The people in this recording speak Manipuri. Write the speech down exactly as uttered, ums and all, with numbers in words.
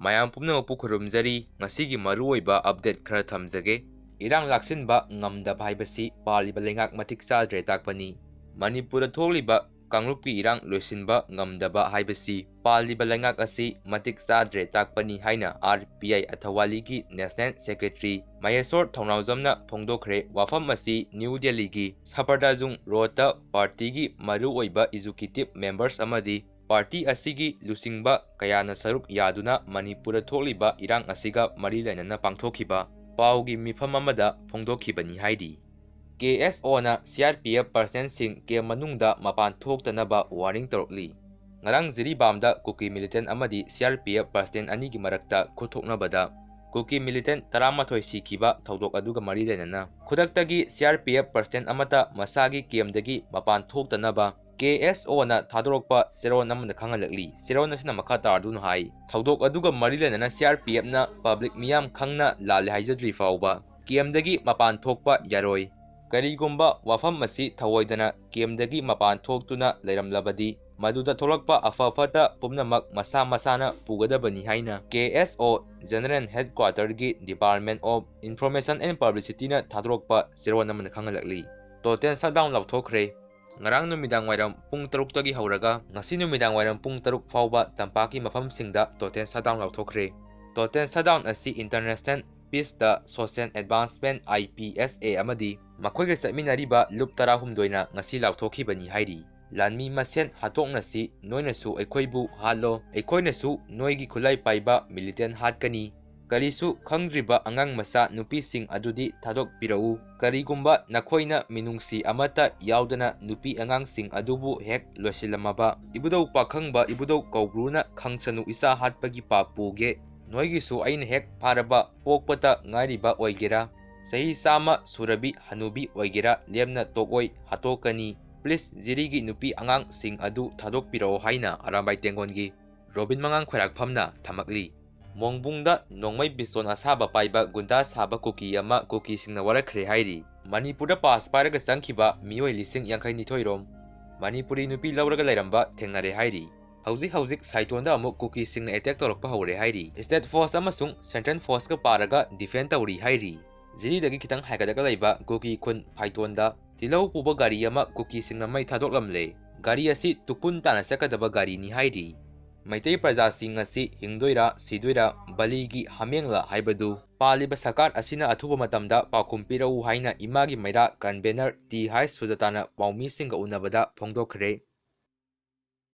ꯃꯌꯥꯝ ꯄꯨꯝꯅꯃꯛꯄꯨ ꯈꯨꯔꯨꯝꯖꯔꯤ꯫ ꯉꯁꯤꯒꯤ ꯃꯔꯨꯑꯣꯏꯕ update ꯈꯔ ꯊꯝꯖꯒꯦ꯫ ꯏꯔꯥꯡ ꯂꯥꯛꯁꯤꯟꯕ ꯉꯝꯗꯕ ꯍꯥꯏꯕꯁꯤ ꯄꯥꯜꯂꯤꯕ ꯂꯩꯉꯥꯛ ꯃꯇꯤꯛ ꯆꯥꯗ꯭ꯔꯦ ꯇꯥꯛꯄꯅꯤ꯫ ꯃꯅꯤꯄꯨꯔꯗ ꯊꯣꯛꯂꯤꯕ ꯀꯥꯡꯂꯨꯞꯀꯤ ꯏꯔꯥꯡ ꯂꯣꯏꯁꯤꯟꯕ ꯉꯝꯗꯕ ꯍꯥꯏꯕꯁꯤ ꯄꯥꯜꯂꯤꯕ ꯂꯩꯉꯥꯛ ꯑꯁꯤ ꯃꯇꯤꯛ ꯆꯥꯗ꯭ꯔꯦ ꯇꯥꯛꯄꯅꯤ ꯍꯥꯏꯅ ꯑꯥꯔ ꯄꯤ ꯑꯥꯏ ꯑꯊꯋꯥꯂꯤꯒꯤ National Secretary ꯃꯍꯦꯁꯣꯔ ꯊꯧꯅꯥꯎꯖꯝꯅ ꯐꯣꯡꯗꯣꯛꯈ꯭ꯔꯦ꯫ ꯋꯥꯐꯝ ꯑꯁꯤ ꯅ꯭ꯌꯨ ꯗꯦꯜꯂꯤꯒꯤ ꯁꯐꯔꯗꯥꯖꯨꯡ ꯔꯣꯗꯇ ꯄꯥꯔꯇꯤꯒꯤ ꯃꯔꯨꯑꯣꯏꯕ executive members ꯑꯃꯗꯤ ꯄꯥꯔꯇꯤ ꯑꯁꯤꯒꯤ ꯂꯨꯆꯤꯡꯕ ꯀꯌꯥꯅ ꯁꯔꯨꯛ ꯌꯥꯗꯨꯅ ꯃꯅꯤꯄꯨꯔꯗ ꯊꯣꯛꯂꯤꯕ ꯏꯔꯥꯡ ꯑꯁꯤꯒ ꯃꯔꯤ ꯂꯩꯅꯅ ꯄꯥꯡꯊꯣꯛꯈꯤꯕ ꯄꯥꯎꯒꯤ ꯃꯤꯐꯝ ꯑꯃꯗ ꯐꯣꯡꯗꯣꯛꯈꯤꯕꯅꯤ ꯍꯥꯏꯔꯤ꯫ ꯀꯦ S O C R P F personnelꯁꯤꯡ camp ꯃꯅꯨꯡꯗ ꯃꯄꯥꯟ ꯊꯣꯛꯇꯅꯕ warning ꯇꯧꯔꯛꯂꯤ꯫ ꯉꯔꯥꯡ ꯖꯤꯔꯤꯕꯥꯝꯗ ꯀꯨꯀꯤ militant ꯑꯃꯗꯤ ꯁꯤ ꯑꯥꯔ ꯄꯤ ꯑꯦꯐ personnel ꯑꯅꯤꯒꯤ ꯃꯔꯛꯇ ꯈꯨꯠꯊꯣꯛꯅꯕꯗ ꯀꯨꯀꯤ militant ꯇꯔꯥꯃꯥꯊꯣꯏ ꯁꯤꯈꯤꯕ ꯊꯧꯗꯣꯛ ꯑꯗꯨꯒ ꯃꯔꯤ ꯂꯩꯅꯅ ꯈꯨꯗꯛꯇꯒꯤ ꯁꯤ ꯑꯥꯔ ꯄꯤ ꯑꯦꯐ personnel ꯑꯃꯠꯇ ꯃꯁꯥꯒꯤ campꯗꯒꯤ ꯃꯄꯥꯟ ꯊꯣꯛꯇꯅꯕ ꯀꯦ ꯑꯦꯁ ꯑꯣꯅ ꯊꯥꯗꯣꯔꯛꯄ ꯆꯦꯔꯣꯜ ꯑꯃꯅ ꯈꯪꯍꯜꯂꯛꯂꯤ꯫ ꯆꯦꯔꯣꯜ ꯑꯁꯤꯅ ꯃꯈꯥ ꯇꯥꯔꯗꯨꯅ ꯍꯥꯏ, ꯊꯧꯗꯣꯛ ꯑꯗꯨꯒ ꯃꯔꯤ ꯂꯩꯅꯅ ꯁꯤ ꯑꯥꯔ ꯄꯤ ꯑꯦꯐꯅ public ꯃꯤꯌꯥꯝ ꯈꯪꯅ ꯂꯥꯜꯂꯦ ꯍꯥꯏꯖꯗ꯭ꯔꯤ ꯐꯥꯎꯕ campꯗꯒꯤ ꯃꯄꯥꯟ ꯊꯣꯛꯄ ꯌꯥꯔꯣꯏ꯫ ꯀꯔꯤꯒꯨꯝꯕ ꯋꯥꯐꯝ ꯑꯁꯤ ꯊꯧꯑꯣꯏꯗꯅ campꯗꯒꯤ ꯃꯄꯥꯟ ꯊꯣꯛꯇꯨꯅ ꯂꯩꯔꯝꯂꯕꯗꯤ, ꯃꯗꯨꯗ ꯊꯣꯛꯂꯛꯄ ꯑꯐ ꯐꯠꯇ ꯄꯨꯝꯅꯃꯛ ꯃꯁꯥ ꯃꯁꯥꯅ ꯄꯨꯒꯗꯕꯅꯤ ꯍꯥꯏꯅ ꯀꯦ ꯑꯦꯁ ꯑꯣ General Headquarterꯒꯤ Department of Information and Publicityꯅ ꯊꯥꯗꯣꯔꯛꯄ ꯆꯦꯔꯣꯜ ꯑꯃꯅ ꯈꯪꯍꯜꯂꯛꯂꯤ꯫ Total shutdown ꯂꯥꯎꯊꯣꯛꯈ꯭ꯔꯦ꯫ ꯉꯔꯥꯡ ꯅꯨꯃꯤꯗꯥꯡ ꯋꯥꯏꯔꯝ ꯄꯨꯡ ꯇꯔꯨꯛꯇꯒꯤ ꯍꯧꯔꯒ ꯉꯁꯤ ꯅꯨꯃꯤꯗꯥꯡ ꯋꯥꯏꯔꯝ ꯄꯨꯡ ꯇꯔꯨꯛ ꯐꯥꯎꯕ ꯇꯝꯄꯥꯛꯀꯤ ꯃꯐꯝꯁꯤꯡꯗ total shutdown ꯂꯥꯎꯊꯣꯛꯈ꯭ꯔꯦ꯫ Total shutdown ꯑꯁꯤ International Peace the Social Advancement, I P S A, ꯑꯃꯗꯤ ꯃꯈꯣꯏꯒ ꯆꯠꯃꯤꯟꯅꯔꯤꯕ ꯂꯨꯞ ꯇꯔꯥꯍꯨꯝꯗꯣꯏꯅ ꯉꯁꯤ ꯂꯥꯎꯊꯣꯛꯈꯤꯕꯅꯤ ꯍꯥꯏꯔꯤ꯫ ꯂꯥꯟꯃꯤ ꯃꯁꯦꯟ ꯍꯥꯠꯇꯣꯛꯅꯁꯤ, ꯅꯣꯏꯅꯁꯨ ꯑꯩꯈꯣꯏꯕꯨ ꯍꯥꯠꯂꯣ, ꯑꯩꯈꯣꯏꯅꯁꯨ ꯅꯣꯏꯒꯤ ꯈꯨꯠꯂꯥꯏ ꯄꯥꯏꯕ militant ꯍꯥꯠꯀꯅꯤ꯫ ꯀꯔꯤꯁꯨ ꯈꯪꯗ꯭ꯔꯤꯕ ꯑꯉꯥꯡ ꯃꯆꯥ ꯅꯨꯄꯤꯁꯤꯡ ꯑꯗꯨꯗꯤ ꯊꯥꯗꯣꯛꯄꯤꯔꯛꯎ꯫ ꯀꯔꯤꯒꯨꯝꯕ ꯅꯈꯣꯏꯅ ꯃꯤꯅꯨꯡꯁꯤ ꯑꯃꯠꯇ ꯌꯥꯎꯗꯅ ꯅꯨꯄꯤ ꯑꯉꯥꯡꯁꯤꯡ ꯑꯗꯨꯕꯨ ꯍꯦꯛ ꯂꯣꯏꯁꯤꯜꯂꯝꯃꯕ, ꯏꯕꯨꯙꯧ ꯄꯥꯈꯪꯕ ꯏꯕꯨꯙꯧ ꯀꯧꯕ꯭ꯔꯨꯅ ꯈꯪꯁꯅꯨ ꯏꯆꯥ ꯍꯥꯠꯄꯒꯤ ꯄꯥꯞ ꯄꯨꯒꯦ꯫ ꯅꯣꯏꯒꯤꯁꯨ ꯑꯩꯅ ꯍꯦꯛ ꯐꯥꯔꯕ ꯄꯣꯛꯄꯇ ꯉꯥꯏꯔꯤꯕ ꯑꯣꯏꯒꯦꯔꯥ, ꯆꯍꯤ ꯆꯥꯝꯃ ꯁꯨꯔꯕꯤ ꯍꯅꯨꯕꯤ ꯑꯣꯏꯒꯦꯔꯥ, ꯂꯦꯝꯅ ꯇꯣꯛꯑꯣꯏ, ꯍꯥꯠꯇꯣꯛꯀꯅꯤ꯫ Please, ꯖꯤꯔꯤꯒꯤ ꯅꯨꯄꯤ ꯑꯉꯥꯡꯁꯤꯡ ꯑꯗꯨ ꯊꯥꯗꯣꯛꯄꯤꯔꯛꯑꯣ ꯍꯥꯏꯅ ꯑꯔꯥꯝꯕꯥꯏ ꯇꯦꯡꯒꯣꯟꯒꯤ ꯔꯣꯕꯤꯟ ꯃꯉꯥꯡ ꯈ꯭ꯋꯥꯏꯔꯥꯛꯐꯝꯅ ꯊꯝꯃꯛꯂꯤ꯫ ꯃꯣꯡꯕꯨꯡꯗ ꯅꯣꯡꯃꯩ ꯄꯤꯁꯇꯣꯟ ꯑꯁꯥꯕ ꯄꯥꯏꯕ ꯒꯨꯟꯗꯥ ꯁꯥꯕ ꯀꯨꯀꯤ ꯑꯃ ꯀꯨꯀꯤꯁꯤꯡꯅ ꯋꯥꯔꯛꯈ꯭ꯔꯦ ꯍꯥꯏꯔꯤ꯫ ꯃꯅꯤꯄꯨꯔꯗ pass ꯄꯥꯏꯔꯒ ꯆꯪꯈꯤꯕ ꯃꯤꯑꯣꯏ ꯂꯤꯁꯤꯡ ꯌꯥꯡꯈꯩ ꯅꯤꯊꯣꯏ ꯔꯣꯝ ꯃꯅꯤꯄꯨꯔꯤ ꯅꯨꯄꯤ ꯂꯧꯔꯒ ꯂꯩꯔꯝꯕ ꯊꯦꯡꯅꯔꯦ ꯍꯥꯏꯔꯤ꯫ ꯍꯧꯖꯤꯛ ꯍꯧꯖꯤꯛ ꯁꯥꯏꯇꯣꯟꯗ ꯑꯃꯨꯛ ꯀꯨꯀꯤꯁꯤꯡꯅ ꯑꯦꯇꯦꯛ ꯇꯧꯔꯛꯄ ꯍꯧꯔꯦ ꯍꯥꯏꯔꯤ꯫ ꯁ꯭ꯇꯦꯠ ꯐꯣꯔꯁ ꯑꯃꯁꯨꯡ ꯁꯦꯟꯇ꯭ꯔꯦꯜ ꯐꯣꯔꯁꯀ ꯄꯥꯔꯒ ꯗꯤꯐꯦꯟ ꯇꯧꯔꯤ ꯍꯥꯏꯔꯤ꯫ ꯖꯤꯔꯤꯗꯒꯤ ꯈꯤꯇꯪ ꯍꯥꯏꯒꯠꯂꯒ ꯂꯩꯕ ꯀꯨꯀꯤ ꯈꯨꯟ ꯐꯥꯏꯇꯣꯟꯗ ꯇꯤꯜꯍꯧ ꯄꯨꯕ ꯒꯥꯔꯤ ꯑꯃ ꯀꯨꯀꯤꯁꯤꯡꯅ ꯃꯩ ꯊꯥꯗꯣꯛꯂꯝꯂꯦ꯫ ꯒꯥꯔꯤ ꯑꯁꯤ ꯇꯨꯄꯨꯟ ꯇꯥꯅ ꯆꯠꯀꯗꯕ ꯒꯥꯔꯤꯅꯤ ꯍꯥꯏꯔꯤ꯫ ꯃꯩꯇꯩ ꯄ꯭ꯔꯖꯥꯁꯤꯡ ꯑꯁꯤ ꯍꯤꯡꯗꯣꯏꯔꯥ ꯁꯤꯗꯣꯏꯔꯥ ꯕꯂꯤꯒꯤ ꯍꯥꯃꯦꯡꯂ ꯍꯥꯏꯕꯗꯨ ꯄꯥꯜꯂꯤꯕ ꯁꯔꯀꯥꯔ ꯑꯁꯤꯅ ꯑꯊꯨꯕ ꯃꯇꯝꯗ ꯄꯥꯎꯈꯨꯝ ꯄꯤꯔꯛꯎ ꯍꯥꯏꯅ ꯏꯃꯥꯒꯤ ꯃꯩꯔꯥ ꯀꯟꯚꯦꯅꯔ ꯇꯤ ꯍꯩꯆ ꯁꯨꯖꯥꯇꯥꯅ ꯄꯥꯎꯃꯤꯁꯤꯡꯒ ꯎꯅꯕꯗ ꯐꯣꯡꯗꯣꯛꯈ꯭ꯔꯦ꯫